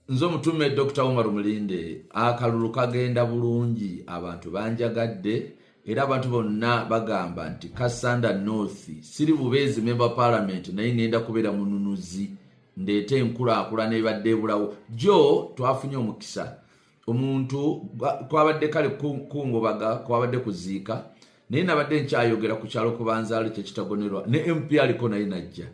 Nze omutume Dr. Umar Mulinde, akalulu kagenda bulungi, abantu banjagadde era abantu bonna bagamba nti Kassanda North siri bubeezi member parliament, naye ngenda kubeera mununuzi ndeete enkulaakulana ebadde ebulawo. Jjo twafunye omukisa, omuntu kwabadde kale kungobaga, kwabadde kuziika, naye nabadde nkyayogera ku kyalo kubanzaalo kyekitagonerwa ne MP aliko naye najja.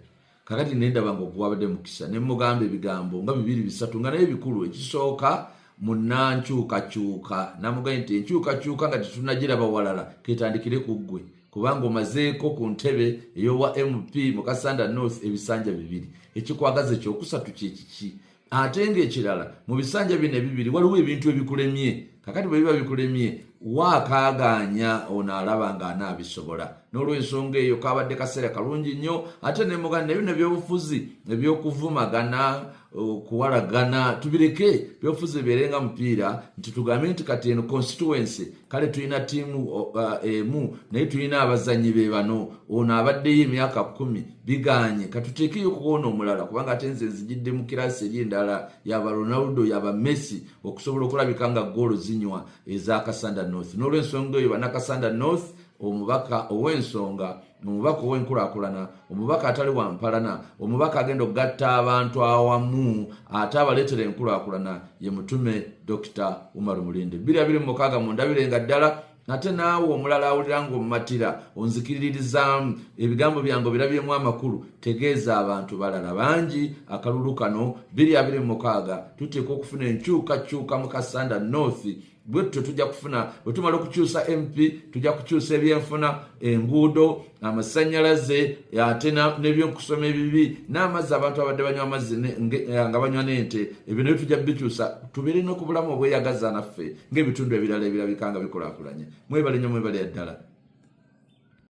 Kakati nendaba nga ogwabadde mukisa ne mugamba ebigambo nga bibiri bisatu nga naye bikulu. Ekisooka, munankyukakyuka, namugambye nti enkyukakyuka nga tetunagiraba walala, ketandikire ku ggwe, kubanga omazeeko ku ntebe ey'obwa MP mu Kassanda North ebisanja bibiri. Ekikwagaza ekyokusatu kyekiki? Ate ng'ekirala, mu bisanja bino ebibiri waliwo ebintu ebikulemye. Kakati bwe biba bikulemye, waakaagaanya ono alaba nga anaabisobola. N'olwensonga eyo kabadde kaseera kalungi nnyo. Ate ne muganda, nebino ebyobufuzi ebyokuvumagana, okuwalagana, tubireke. Byobufuzi bibeere nga mupiira, nti tugambe nti kati eno constituency kale tulina ttiimu emu, naye tulina abazannyi be bano, ono abaddeyo emyaka 10 biganye, katuteekeyo kuwona omulala, kubanga ate nze nzijidde mu kirasi eri endala yaba Ronaldo, yaba Messi, okusobola okulabika nga goolo zinywa eza Kassanda North. N'olwensonga eyo, bannakasanda North, omubaka ow'ensonga, omubaka ow'enkulaakulana, omubaka atali wampalana, omubaka agenda okugatta abantu awamu ate abaleetera enkulaakulana, ye mutume Dr. Umar Mulinde. 2026 mundabire nga ddala. Ate naawe omulala awulira ng'omumatira, onzikiririzaamu, ebigambo byange obirabyemu amakulu, tegeeza abantu balala bangi. Akalulu kano 2026 tuteekwa okufuna enkyukakyuka mu Kassanda North. Bwetutyo tujja kufuna, bwe tumala okukyusa MP, tujja kukyusa ebyenfuna, enguudo, amasannyalaze, ate n'ebyokusoma ebibi n'amazzi. Abantu abadde banywa amazzi nga banywa n'ente, ebyo nabyo tujja bikyusa, tubeere n'okubulamu obweyagaza naffe ng'ebitundu ebirala ebirabika nga bikulaakulanye. Mwebale nnyo, mwebale ddala.